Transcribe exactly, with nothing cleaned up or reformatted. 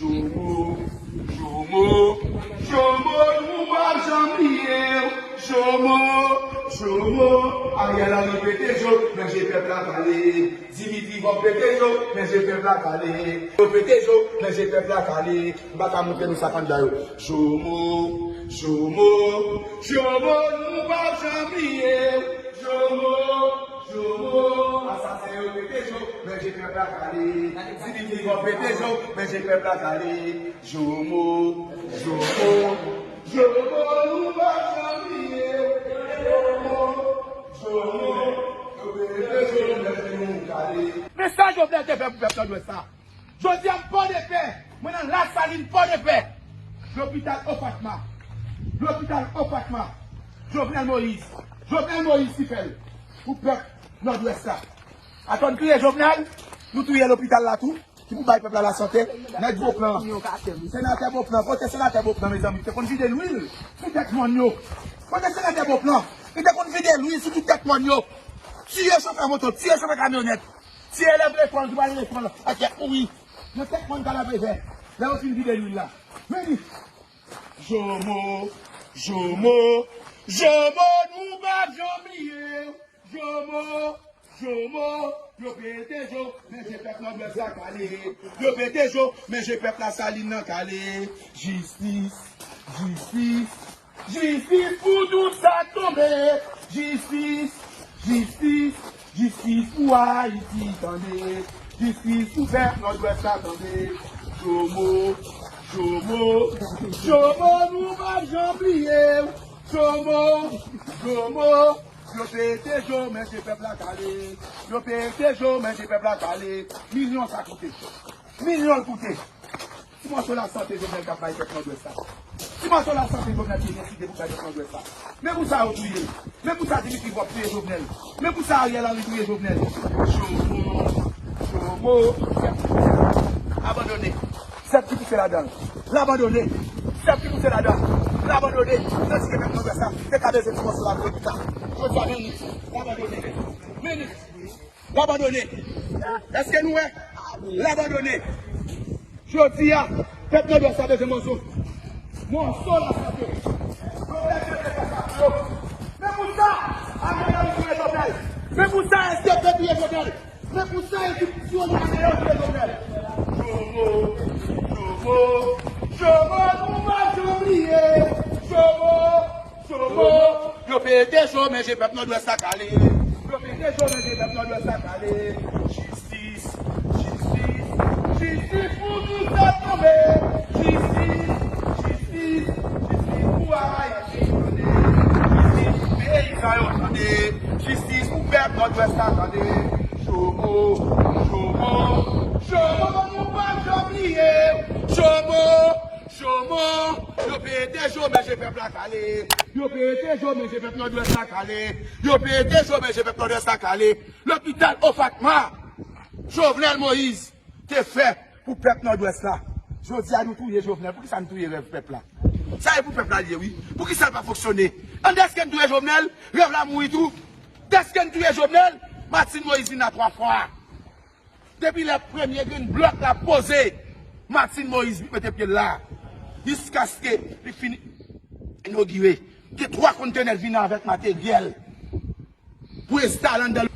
Jomo, Jomo, Jomo, nou p ap janm bliye w. Jomo, Jomo, Ariel Henry pete jo, men je pèp la kale. Dimitri Vorbe pete jo, men je pèp la kale. Yo pete jo, men je pèp la kale. M pa ka montre nou sa k anndan yo. Jomo, Jomo, Jomo, nou p ap janm bliye w. Jomo, Jomo, asasen yo pete jo, men je pèp la kale. Dimitri Vorbe pete jo, men je pèp la kale. Jomo, Jomo, Jomo, nou p ap janm bliye w. Jomo, Jomo, yo pete jo, men je nou kale. Men sa Jovenel te fè pou pèp Nòdwès la. Jodi a, m Pòdepè. Mwen nan Lasalin, Pòdepè. Lopital Ofatma. Lopital Ofatma. Jovenel Moïse. Jovenel Moïse ki fè l. Pou pèp Nòdwès la. Atò n touye Jovenel, nou touye lopital la tou. Ki pou bay pèp la lasante. Nèg Beauplan. Senatè Beauplan. Kote senatè Beauplan, mezanmi? Te konn vide lwil sou tèt mòn yo. Kote senatè Beauplan? Li te konn vide lwil sou tout tèt mòn yo. Tiye chofè moto, tiye chofè kamyonèt. Ti elèv lekòl ki pral lekòl ak tèt mouri. Nan tèt mòn Kalavejè. Lè yo fin vide lwil la. Men li. Jomo, Jomo, Jomo, nou p ap janm bliye w. Jomo, Jomo, yo pete jo, men je pèp Nòdwès la kale. Yo pete jo, men je pèp Lasalin nan kale. Jistis, jistis, jistis pou tout sa k tonbe. Jistis, jistis, jistis pou Ayiti tande. Jistis pou pèp Nòdwès la tande. Jomo, Jomo, Jomo, nou p ap janm bliye w. Jomo, Jomo, yo pete jo, men je pèp la kale. Yo pete jo, men je pèp la kale. Milyon sa koute. Milyon l koute. Ti mòso lasante Jovenel t ap bay pèp Nòdwès la. Ti mòso lasante Jovenel te deside pou bay pèp Nòdwès la. Men pou sa yo touye l. Men pou sa Dimitri Vorbe touye Jovenel. Men pou sa Ariel Henry touye Jovenel. Jomo, Jomo, sèp ki pouse ladan l. Abandone. Sèp ki pouse ladan l. L abandone. Sèp ki pouse ladan l. L abandone. Tandis ke pèp Nòdwès la te ka bezwen ti mòso lavi lopital. Jodi a, men li. L abandone. Men li. L abandone. Èske nou wè? L abandone. Jodi a, pèp Nòdwès la bezwen mòso. Mòso lasante. Yo pèp Nòdwès la sa pou yo. Men pou sa, Ariel Henry touye Jovenel. Men pou sa, S D P touye Jovenel. Men pou sa, ekip Sionia yo touye Jovenel. Jomo, Jomo, Jomo, nou p ap janm bliye. Jomo. Jomo, yo pete jo, men je pèp Nòdwès la kale. Yo pete jo, men je pèp Nòdwès la kale. Jistis, jistis, jistis pou tout sa k tonbe. Jistis, jistis, jistis pou Ayiti tande. Jistis pou peyizan yo tande. Jistis pou pèp Nòdwès la tande. Jomo, Jomo, Jomo, nou p ap janm bliye. Jomo. Jomo, yo pete jo, men je pèp la kale. Yo pete jo, men je pèp Nòdwès la kale. Yo pete jo, men je pèp Nòdwès la kale. Lopital Ofatma, Jovenel Moïse te fè pou pèp Nòdwès la. Jodi a nou touye Jovenel. Poukisa n touye rèv pèp la? Sa e pou pèp la l ye, wi. Poukisa l pa fonksyone? An dèske n touye Jovenel, rèv la mouri tou. Dèske n touye Jovenel, Martine Moïse vin la twa fwa. Depi lè premye grenn blòk la poze, Martine Moïse mete pye l la. Jiskaske li fin inogire. Gen twa kontenè vin avèk materyèl pou enstale anndan